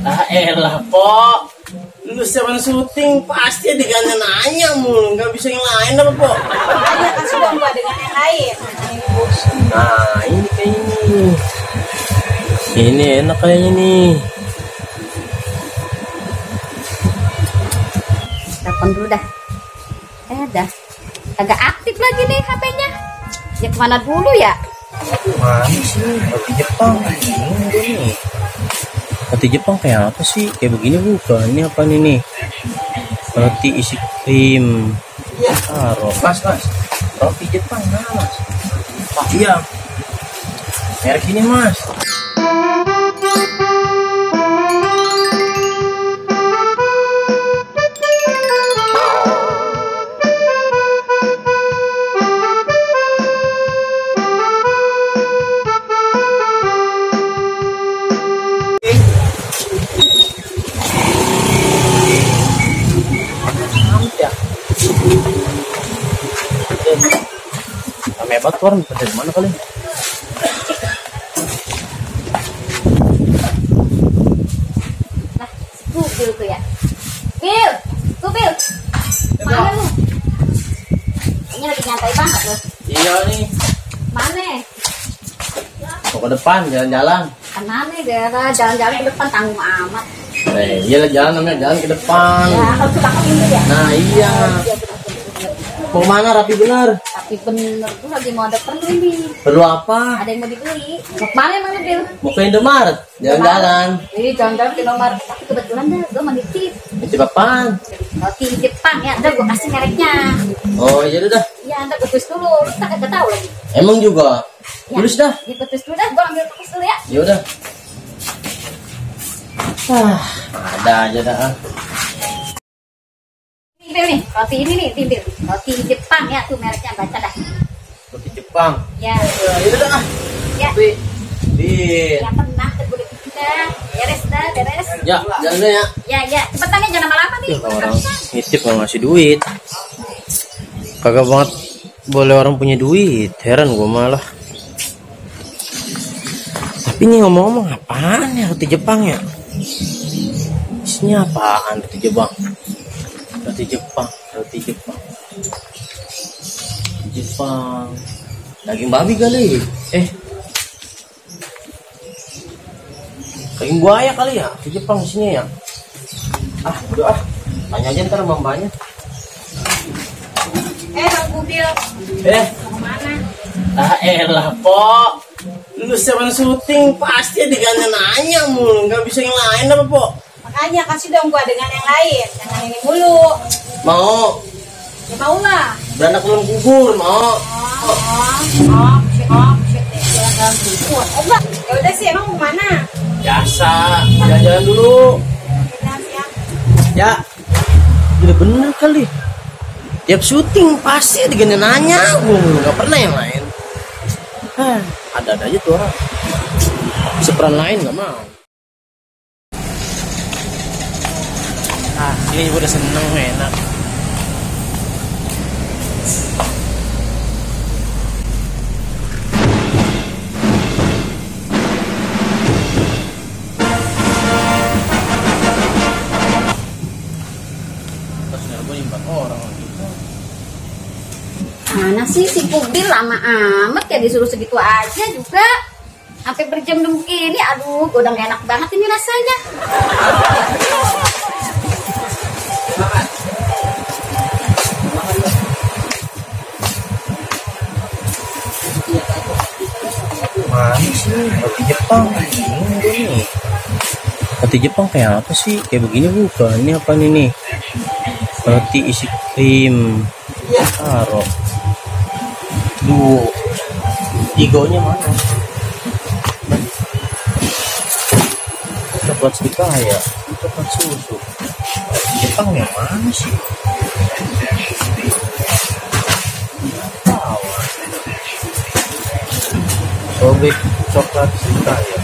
Ah elah Pok, lu siapa syuting pasti dengan nanya mulu, nggak bisa yang lain apa Pok? Makanya kan sudah gua dengan yang lain. Nah ini kayak ini enak kayaknya nih. Telepon dulu dah. Dah. Agak aktif lagi nih HP-nya. Ya kemana dulu ya? Mana sih? Roti Jepang. Ini. Roti Jepang kayak apa sih? Kayak begini bukan? Ini apa nih? Roti isi krim. Iya. Mas. Roti Jepang mana Mas? Iya. Merek ini Mas. Hebat orang dari mana kali? Nah, Bil tuh ya. Bil. Mana lu? Ini lagi nyantai banget loh. Iya nih. Mana? Mau ke depan jalan-jalan. Kemana nih daerah jalan-jalan ke depan tanggung amat. Iya jalan namanya jalan ke depan. Ya, kalau suka ini ya. Nah iya. Mau mana rapi bener? Tapi bener tuh lagi mau ada perlu ini. Perlu apa? Ada yang mau dibeli. Mau kemana emang lu, Bil? Mau ke Indomaret, jalan-jalan. Jalan-jalan ke nomor. Tapi kebetulan dah gue mau nitip Nitip apaan? roti Jepang ya. Udah gue kasih mereknya. Oh iya dah. Iya, ntar gue tulis dulu. Lu tak kagak tahu lagi. Emang juga. Ya, Tulis dah. Tulis dulu dah. Gue ambil tulis dulu ya. Ya udah. Ada aja dah. Nih, roti ini nih, Bil. Roti Jepang ya, tuh mereknya baca dah. Roti Jepang. Ya. Ya udah. Ya. Bin. Ya pernah terbunuh kita. Beres. Ya, jalan dulu ya. Ya. Cepetan ya, jangan lama-lama nih. Orang nitip nggak ngasih duit. Kagak banget boleh orang punya duit. Heran gue malah. Tapi ini ngomong-ngomong apaan ya roti Jepang ya? Isinya apaan roti Jepang? Roti Jepang. Daging babi kali. Daging buaya kali ya? Roti Jepang isinya ya? Udah tanya aja ntar sama mbaknya. Bang Bubil. Mau mana? Elah Pok, lu siapa syuting pasti dengan nanya mulu, nggak bisa yang lain apa Pok? Makanya kasih dong gua dengan yang lain, jangan ini mulu. Mau? Ya mau lah. Beranak belum gugur mau? Jalan-jalan dulu. Enggak. Ya udah sih, emang mau mana? Biasa, jalan-jalan dulu. Ya, udah bener kali. Tiap syuting pasti dengan nanya, nggak pernah yang lain. Ada aja tuh orang. Seperan lain nggak mau. Ini udah seneng enak. Mana sih si Bubil lama amat ya, disuruh segitu aja juga. Sampai berjam-jam begini, aduh, gue udah gak enak banget ini rasanya. Mana sih roti Jepang? Ini. Roti Jepang kayak apa sih? Kayak begini bukan? Ini apa nih? Roti isi krim. Duo. Tigonya mana? Coklat sedikit ya. Coklat susu. Roti Jepang yang mana sih? Sobek coklat sedikit ya.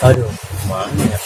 Aduh, mana ya?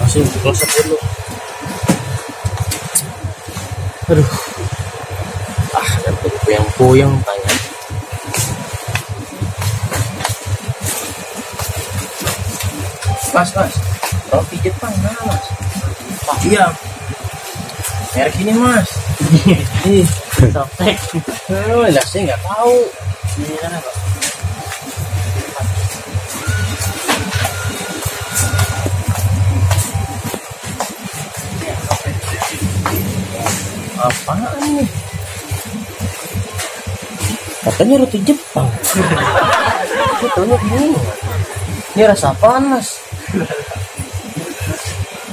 Langsung close dulu. Aduh, dan puyang-puyang tanya. Mas, roti Jepang nah mas. Iya, merek ini mas. Ini Sotek. lah saya nggak tahu ini kan apa. Apaan ini? Katanya roti Jepang. Aku tanya gini. Ini rasa apaan mas?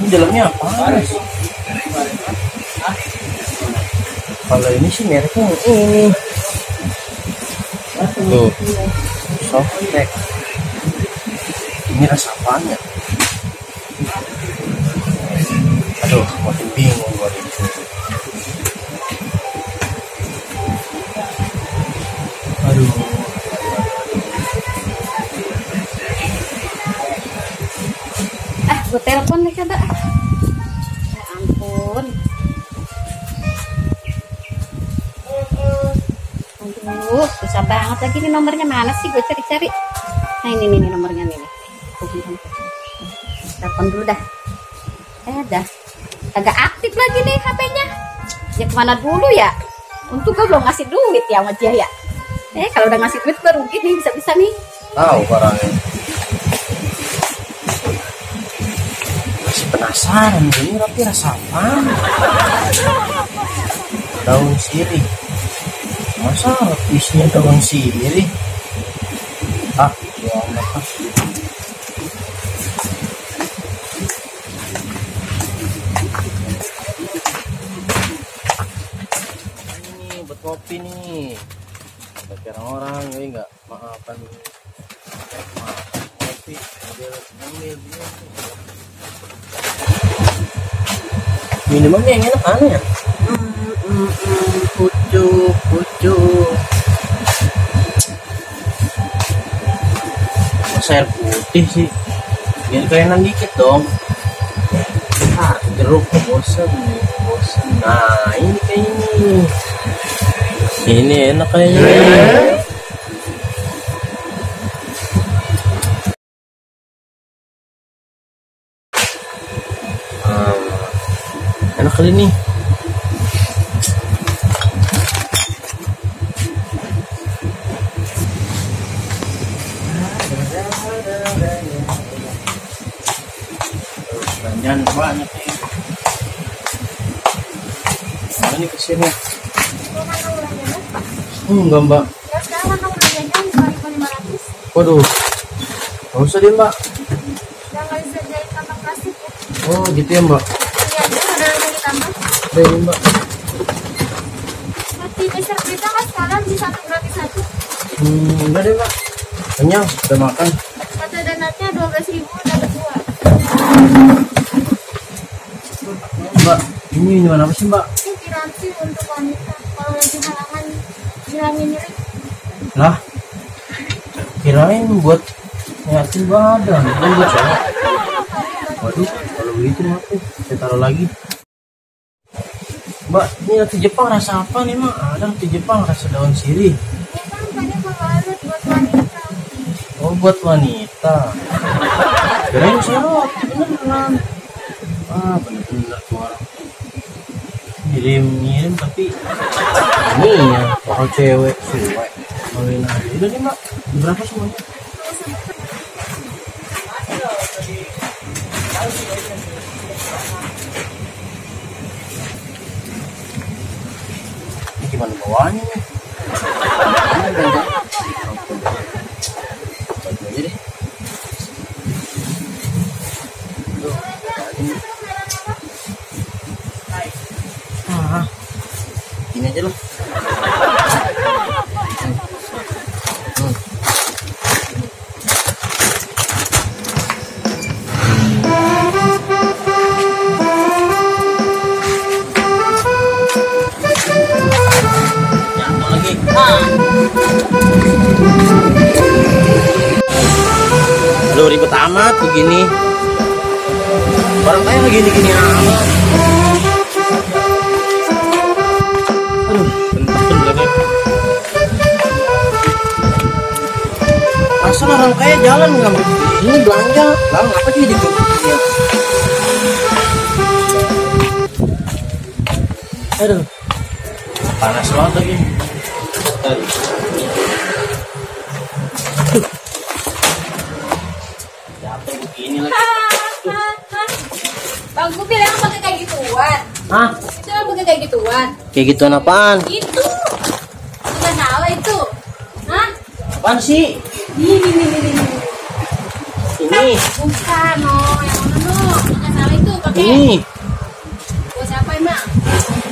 Ini dalamnya apaan mas? Kalau ini sih mereknya ini. Tuh, Softtek. Ini rasa apaan ya? Aduh, makin bingung gua ini. Aduh. Gue telepon deh coba. Ya ampun. Aduh, susah banget lagi nih nomornya, mana sih gue cari-cari. Nah ini nomornya nih. Telepon dulu dah. Dah. Agak aktif lagi nih HP-nya. Ya kemana dulu ya? Untung gue belum ngasih duit ya sama dia ya. Kalau udah ngasih duit baru gini bisa-bisa nih. Tahu barangnya. Masih penasaran ini roti rasa apa? Daun sirih. Masa roti isinya daun sirih? Ah, ya amat. Ini buat kopi nih. Bagi orang-orang jadi nggak maafkan kopi dia ambil minumannya yang enak aneh ya. Pucuk masa air putih sih biar kerenan dikit dong. Jeruk bosan. Nah ini kayak ini enak kayaknya. Enak kali nih. Jangan banyak nih. Ini kesini. Enggak mbak. Waduh, nggak usah deh mbak. Oh gitu ya mbak. Iya, ini mbak. Roti besar kita kan sekarang di 1 gratis 1. Enggak deh mbak. Kenyang, sudah makan. Satu donatnya 12.000 dapat 2. Mbak, ini minuman apa sih mbak? Ini tiramisu untuk wanita. Kalau lagi halangan bilangin nyeri. Lah, kirain buat nyatin badan, bukan buat cowok. Waduh, kalau begitu aku saya taruh lagi. Mbak, ini roti Jepang rasa apa nih mak? Ada roti Jepang rasa daun sirih. Ini kan tadi pembalut buat wanita. Oh buat wanita. Kirain saya roti beneran. Ah bener-bener tuh orang. Ngirim tapi ini ya kalau cewek suwe. Mauin aja. Udah nih mak, berapa semuanya? Ini gimana bawahnya nih? Bantu aja deh. Ini aja loh. Aduh ribet amat begini. Orang kaya begini-gini amat. Aduh, bener-bener. Asal orang kaya jalan nggak ini belanja bang apa sih di aduh panas banget lagi. Capek begini lagi. Bang, gue bilang pakai kayak gituan. Hah? Itu yang pakai kayak gituan. Kayak gituan apaan? Itu. Bukan salah itu. Hah? Apaan sih? Ini. Ini. Bukan, no. Yang mana, no? Bukan salah itu pakai. Ini. Buat siapa emang?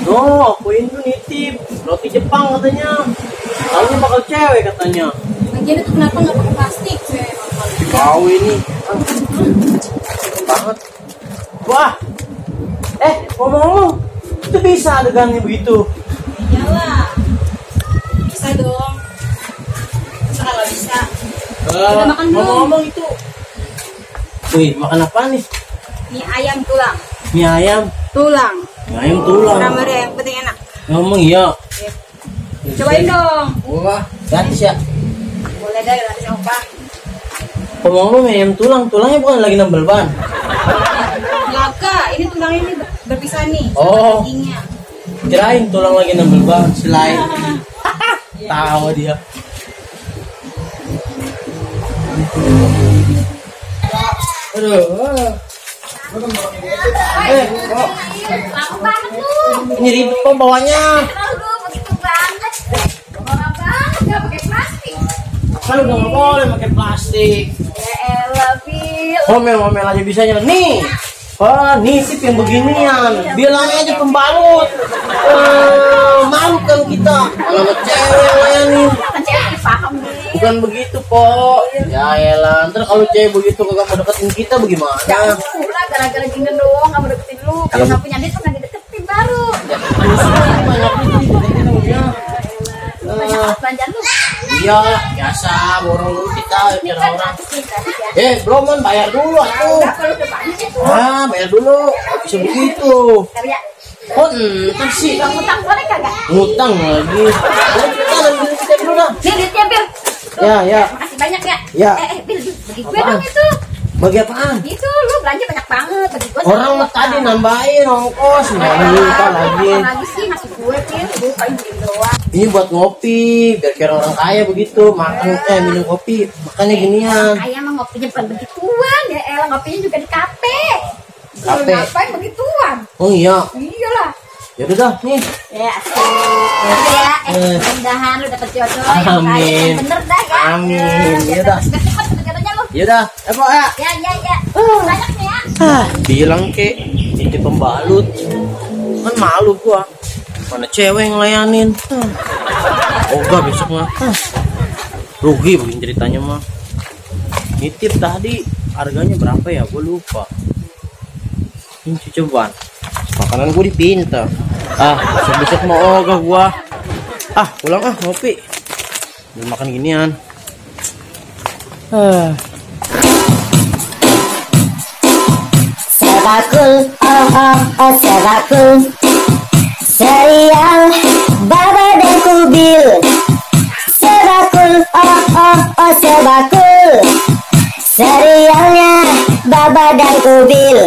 No, Queen tuh nitip roti Jepang katanya. Lalu bakal cewek katanya. Lagian itu kenapa nggak pakai plastik? Wow ini. Banget. Wah. Ngomong-ngomong, itu bisa adegannya begitu. Iyalah. Bisa dong. Masa nggak bisa? Udah makan belum? Ngomong-ngomong itu. Wih, makan apa nih? Mie ayam tulang. Mie ayam. Tulang. Mie ayam tulang. Ramai yang penting enak. Ngomong iya. Cobain dong. Wah, gratis ya. Boleh deh, gratis opa. Ngomong-ngomong mie ayam tulang, tulangnya bukan lagi nambal ban. Enggak, ini tulangnya ini berpisah nih. Oh. Dagingnya. Kirain tulang lagi nambal ban, selain. Tahu dia. Aduh. Kok Lama banget lu. ini ribet kok bawanya? Aduh, begitu banget. Lama banget, gak pakai plastik. Kan udah nggak boleh pakai plastik. Ya elah, Bil. Ngomel-ngomel aja bisanya. Nih, nitip yang beginian. Bilangnya aja pembalut. Malu kan kita. Kalau cewek layanin. Kan cewek paham, Bil. Bukan begitu, Po. Ya elah, ntar kalau cewek begitu kagak mau deketin kita bagaimana? Udah, gara-gara gini doang, gak mau deketin lu. Kalau nggak punya duit, nggak dideketin baru. Banyak belanja lu. Iya, biasa borong dulu kita biar Kan orang. gratis nih, gratis ya. Belum kan bayar dulu atuh. Udah, kalau udah banyak itu. Bayar dulu. Nggak bisa begitu. Karya. Ntar sih. Bang, utang boleh kagak? Ngutang lagi. Kita ambil kita dulu dah. Nih, duitnya, Bil. Tuh, Ya. Makasih banyak ya. Ya. Bil, bagi gue Apaan? dong itu. Bagi apaan? Itu lu belanja banyak banget, bagi gue. Orang tadi nambahin ongkos, nggak lupa lagi. Lagi sih masih gue, Bil. Gue paling beli doang. Ini buat ngopi, biar kira orang kaya begitu. Makan minum kopi, makannya ginian. Kayak emang ngopinya bukan begituan ya, elah ngopinya juga di kafe. Kafe? Ngapain begituan? Oh iya, Iyalah. ya udah dah nih. Ya, asik. Ya, mudah-mudahan lu dapet jodoh yang Amin. kaya yang bener dah ya. Amin. Ya, Yaudah. cepet jodohnya lu. Ya udah, Po ya. Ya. Banyak nih ya. Bilang ke ini pembalut, kan malu gua. Mana cewek yang layanin? Oh enggak besok mah. Rugi begini ceritanya mah. Nitip tadi harganya berapa ya? Gua lupa. Ini cobaan. Makanan gua dipinta. Besok mau ogah gua. Pulang ngopi. Belum makan ginian. Sebakul, sebakul. Serial Baba dan Kubil. Sebakul, sebakul. Serialnya Baba dan Kubil.